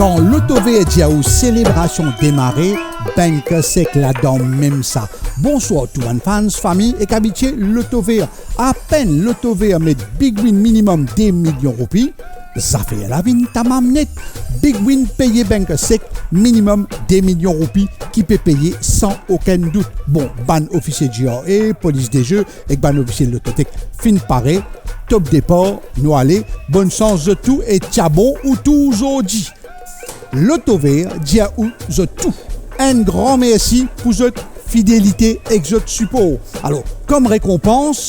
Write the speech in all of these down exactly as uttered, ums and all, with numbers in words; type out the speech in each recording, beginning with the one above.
Kan Lotover dir ou selebrasion demare, bank sek ladan mem sa. Bonswar tou bann fans, fami ek abitie Lotover. Apenn Lotover met Big Win minimum de milion roupi, zafer la vinn tamam net. Big Win peye bank sek minimum de milion roupi ki pe peye san okenn dout. Bon, bann ofisie G R A, polis de ze ek bann ofisie Lottotech finn pare. Top depar, nou ale. Bonn sans zot tou e tia bon ou tou zordi. Lotover dir ou zot tou enn gran mersi pou zot fidelite ek zot sipor. Alor, kom rekonpans,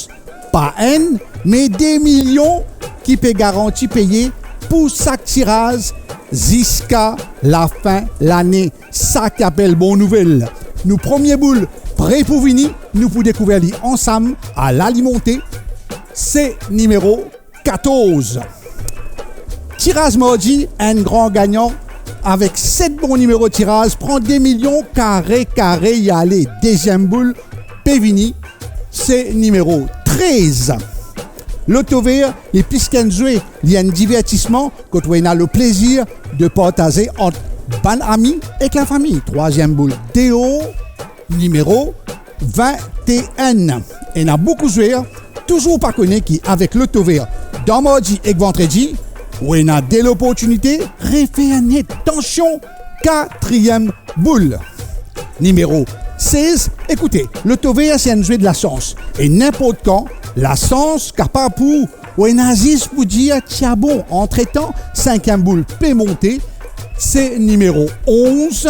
pa enn, me de milion ki pe garanti peye pou sak tiraz ziska lafin lane. Sa ki apel bon nouvel. Nou premie boul pre pou vini, nou pou dekouver li ansam. Ala li monte, se nimero katorz. Tiraz mardi, enn gran gagnan avek set bon nimero tiraz, pran de milion kare kare, ale. Deziem boul pe vini, se nimero trez. Lotover, li plis ki enn zwe, li enn divertisman kot ou ena leplezir de partaze ant bann ami ek lafami. Trwaziem boul deor, nimero vinte-enn. Ena boukou zwer touzour pa kone ki avek Lotover, dan mardi ek vandredi, ou ena de loportinite refer net. Atansion, katriem boul, nimero sez. Ekoute, Lotover se enn zwe de lasans, e ninport kan, lasans kapav pou ou. Ou ena zis pou dir tia bon. Antretan, sinkiem boul pe monte, se nimero onz.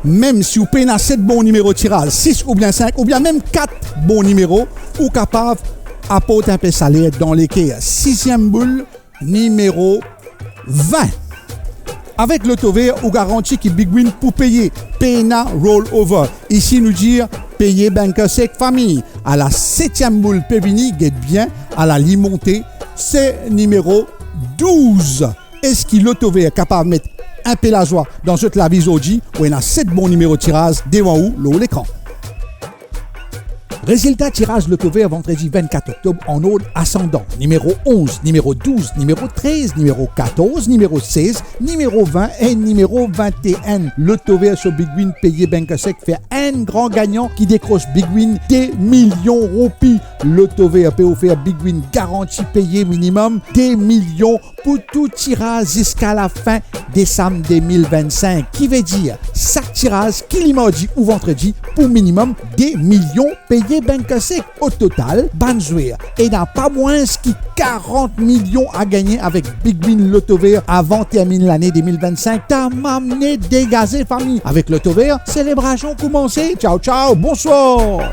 Mem si ou pena set bon nimero tiraz, sis oubien sink, oubien mem kat bon nimero, ou kapav aport inpe saler dan leker. Siziem boul, nimero vin. Avek Lotover, ou garanti ki Big Win pou peye, pena roll over. Isi nou dir, peye bank sek, fami. Ala setiem boul pe vini, get bien, ala li monte, se nimero douz. Eski Lotover kapav met inpe lazwa dan zot lavi zordi? Ou ena set bon nimero tiraz devan ou lor lekran. Rezilta tiraz Lotover vandredi vinn-kat oktob an ord asandan: nimero onz, nimero douz, nimero trez, nimero katorz, nimero sez, nimero vin e nimero vinte-enn. Lotover so Big Win peye bank sek fer enn gran gagnan ki dekros Big Win de milion roupi. Lotover pe ofer Big Win garanti peye minimum de milion pou tou tiraz ziska lafin desam de mil vinn-sink. Ki vedir, sak tiraz, ki li mardi ou vandredi, pou minimum de milion peye bank sek. O total, bann zwer ena pa mwins ki karant milion a gagne avek Big Win Lotover avan terminn lane de mil vinn-sink. Tamam net degaze, fami. Avek Lotover, selebrasion koumanse. Tchao, tchao, bonswar.